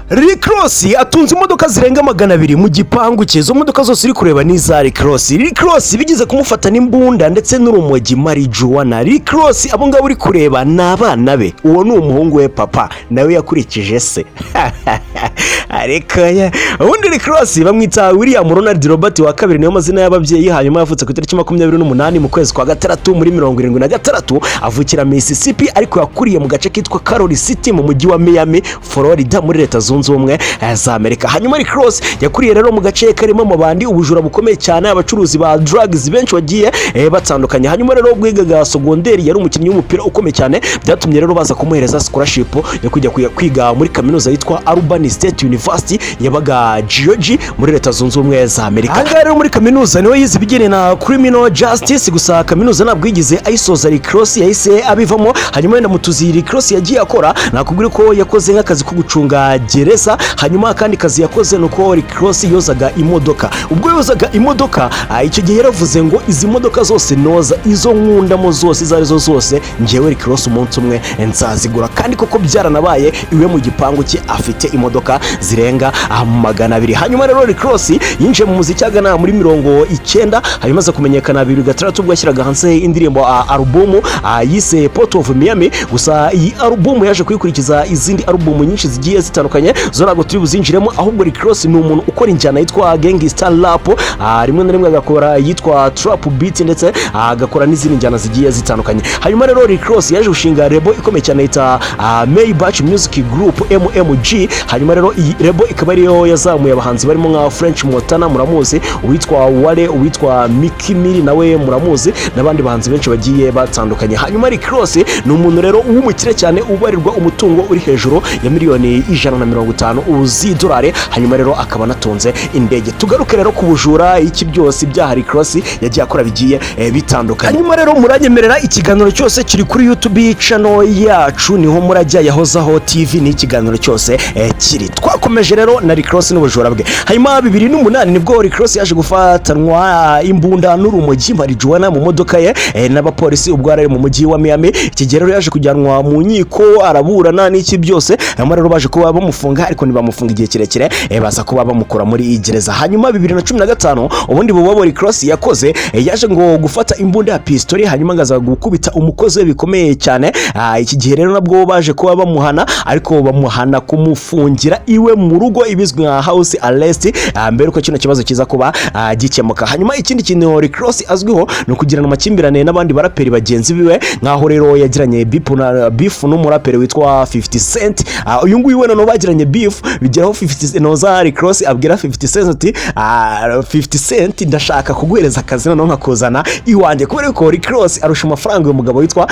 Rick Ross atunze imodoka zirenga 200 mu gipangu cye. Izo modoka zose uri kureba ni iza Rick Ross. Rick Ross bigeze kumufata n'imbunda ndetse n'urumogi, marijuwana. Rick Ross, abo ngabo uri kureba ni abana be. Uwo ni umuhungu we, papa nawe yakurikije se. Ariko ubundi Rick Ross bamwita William Ronald Robert wa kabiri, niyo mazina y'ababyeyi. Hanyuma yavutse ku itariki 28 mu kwezi kwa gatandatu muri 76, avukira Mississippi, ariko yakuriye mu gace kitwa Carol City mu mujyi wa Miami, Florida, muri Leta Zunze Ubumwe za Amerika. Hanyuma Rick Ross yakuriye rero mu gace karimo amabandi, ubujura bukomeye cyane, abacuruzi ba drugs benshi bagiye batandukanye. Hanyuma rero ubwo yigaga sogonderi yari umukinnyi w'umupira ukomeye cyane. Byatumye rero baza kumuhereza scholarship yo kujya kwiga muri kaminuza yitwa Albany State University yabaga Georgia muri Leta Zunze Ubumwe za Amerika. Aha ngaha rero muri kaminuza niho yize ibijyanye na criminal justice. Gusa kaminuza ntabwo yigeze ayisoza, Rick Ross yahise abivamo. Hanyuma wenda mu tuzi Rick Ross yagiye akora, nakubwira ko yakoze nk'akazi ko gucunga gereza. Hanyuma akandi kazi yakoze ni uko Rick Ross yozaga imodoka. Ubwo yozaga imodoka, icyo gihe yaravuze ngo: "Izi modoka zose noza, izo nkundamo zose, izo arizo zose, njyewe Rick Ross umunsi umwe nzazigura." Kandi koko byaranabaye, iwe mu gipangu cye afite imodoka zirenga 200. Hanyuma rero Rick Ross yinjiye mu muziki agana muri 90, hanyuma aza kumenyekana 2006 ubwo yashyiraga hanze indirimbo, alubumu yise Port of Miami. Gusa iyi alubumu yaje kuyikurikiza izindi alubumu nyinshi zigiye zitandukanye, zo ntabwo turi buzinjiremo. Ahubwo Rick Ross ni umuntu ukora injyana yitwa gangster rap, rimwe na rimwe agakora iyitwa trap beat, ndetse agakora n'izindi njyana zigiye zitandukanye. Hanyuma rero Rick Ross yaje gushinga label ikomeye cyane yita Maybach Music Group, MMG. Hanyuma rero iyi label ikaba ariyo yazamuye abahanzi barimo nka French Montana, muramuzi, uwitwa Wale, uwitwa Meek Mill nawe muramuzi, n'abandi bahanzi benshi bagiye batandukanye. Hanyuma Rick Ross ni umuntu rero w'umukire cyane, ubarirwa umutungo uri hejuru ya miliyoni 150 z'idolari. Hanyuma rero akaba anatunze indege. Tugaruke rero ku bujura, iki byose, ibyaha Rick Ross yagiye akora bigiye bitandukanye. Hanyuma rero muranyemerera, ikiganiro cyose kiri kuri YouTube channel yacu, niho murajya, Yahozaho TV, ni ikiganiro cyose kiri. Twakomeje rero na Rick Ross n'ubujura bwe. Hanyuma 2008 nibwo Rick Ross yaje gufatanwa imbunda n'urumogi, marijuwana, mu modoka ye n'abapolisi ubwo yari ari mu mujyi wa Miami. Iki gihe rero yaje kujyanwa mu nkiko, araburana n'iki byose. Hanyuma rero baje kuba bamufunga, ariko ntibamufunga igihe kirekire, baza kuba bamukura muri gereza. Hanyuma 2015, ubundi bubobo Rick Ross yakoze, yaje ngo gufata imbunda ya pistori, hanyuma ngo aza gukubita umukozi we bikomeye cyane. Iki gihe rero nabwo baje kuba bamuhana, ariko bamuhana kumufungira iwe mu rugo, ibizwi nka house arrest, mbere uko kino kibazo kiza kuba gikemuka. Hanyuma ikindi kintu Rick Ross azwiho ni ukugirana amakimbirane n'abandi baraperi bagenzi biwe, nk'aho rero yagiranye beef na beef n'umuraperi witwa 50 Cent. Uyu nguyu we noneho bagiranye beef bigeraho 50 noza Rick Ross abwira 50 Cent ati: "50 Cent, ndashaka kuguhereza akazi noneho nkakuzana iwanjye," kubera ko Rick Ross arusha amafaranga uyu mugabo witwa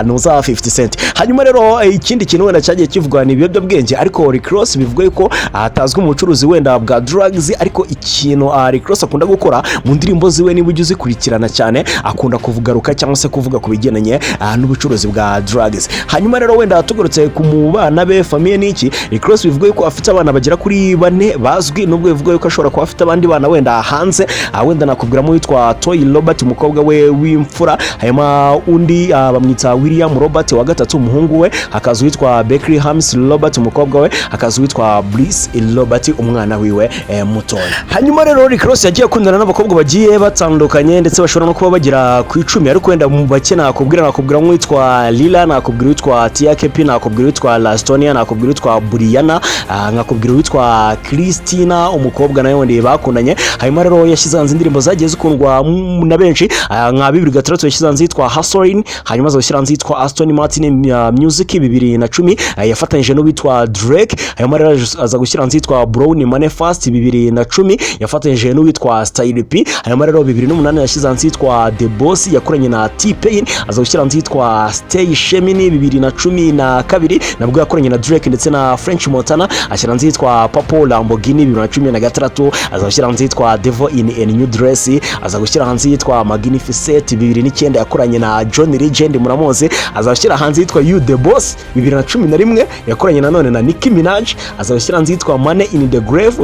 noza 50 Cent. Hanyuma rero ikindi kintu wenda cyagiye kivugwa ni ibiyobyabwenge, ariko Rick Ross bivuga yuko atazwi mu bucuruzi wenda bwa drugs. Ariko ikintu Rick Ross akunda gukora mu ndirimbo ziwe, niba ujya uzikurikirana cyane, akunda kuvugaruka cyangwa se kuvuga ku bigendanye n'ubucuruzi bwa drugs. Hanyuma rero wenda tugarutse ku mu bana be, famille n'iki, Rick Ross bivuga yuko afite abana bagera kuri bane bazwi, nubwo bivuga yuko ashobora kuba afite abandi bana wenda hanze. Wenda nakubwiramo witwa Toy Robert, umukobwa we w'imfura. Hanyuma undi bamwita William Robert wa gatatu, umuhungu we. Hakaza uwitwa Berkeley Hams Robert, umukobwa we. Hakaza uwitwa Bliss Robert, umwana wiwe mutoya. Hanyuma rero Rick Ross yagiye akundana n'abakobwa bagiye batandukanye, ndetse bashobora no kuba bagera ku 10, ariko wenda mu bake nakubwira nk'uwitwa Lila, nakubwira uwitwa Tia Kepi, nakubwira uwitwa Lastonia, nakubwira uwitwa Brianna, nkakubwira uwitwa Christina, umukobwa nawe wundi bakundanye. Hanyuma rero yashyize hanze indirimbo zagiye zikundwa na benshi, nka 2006 yashyize hanze yitwa Hustlin'. Hanyuma aza gushyira hanze yitwa Aston Martin Music. 2010 yafatanyije n'uwitwa Drake. Hanyuma rero aza gushyira hanze yitwa Brown Money Fast. 2010 yafatanyije n'uwitwa Style P. Hanyuma rero 2008 yashyize hanze yitwa The Boss, yakoranye na T-Pain. Aza gushyira hanze yitwa Stay Shemini. 2012 nabwo yakoranye na Drake ndetse na French Montana, ashyira hanze yitwa Purple Lamborghini. 2016 aza gushyira hanze yitwa Devil in a New Dress. Aza gushyira hanze yitwa Magnificent. 2009 yakoranye na John Legend, muramuzi. Aza gushyira hanze yitwa You The Boss. 2011 yakoranye nanone na Nicki Minaj. Aza gushyira hanze yitwa Money in the Grave.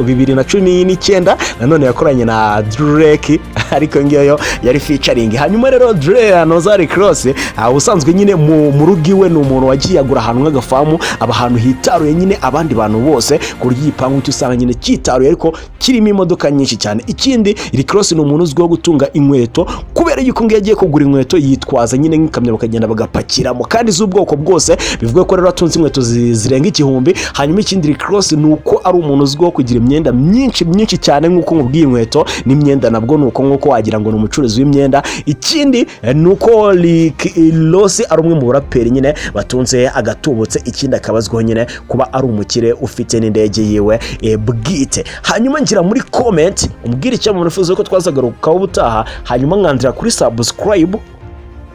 2019 nanone yakoranye na Drake, ariko ngiyo yari featuring. Hanyuma rero Dre noza Rick Ross, ubusanzwe nyine mu rugo iwe ni umuntu wagiye agura ahantu nk'agafamu, aba ahantu hitaruye nyine abandi. abandi bantu bose, ku buryo igipangu cye usanga nyine cyitaruye ariko kirimo imodoka nyinshi cyane. Ikindi, Rick Ross ni umuntu uzwiho gutunga inkweto, kubera yuko ngo iyo agiye kugura inkweto yitwaza nyine nk'ikamyo, bakagenda bagapakiramo kandi z'ubwoko bwose. Bivuga ko rero atunze inkweto zirenga 1000. Hanyuma ikindi, Rick Ross ni uko ari umuntu uzwiho kugira imyenda myinshi myinshi cyane, nk'uko nkubwiye inkweto n'imyenda nabwo ni uko, nk'uko wagira ngo ni umucuruzi w'imyenda. Ikindi ni uko Rick Ross ari umwe mu baraperi nyine batunze agatubutse. Ikindi, akaba azwiho nyine kuba ari umukire ufite n'indege yiwe bwite. Hanyuma ngira muri comment umbwire icyo mwifuza ko twazagarukaho ubutaha, hanyuma nkandira kuri subscribe,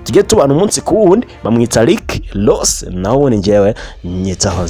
tujye tubana umunsi ku wundi. Bamwita Rick Ross, naho ubundi njyewe nyitaho.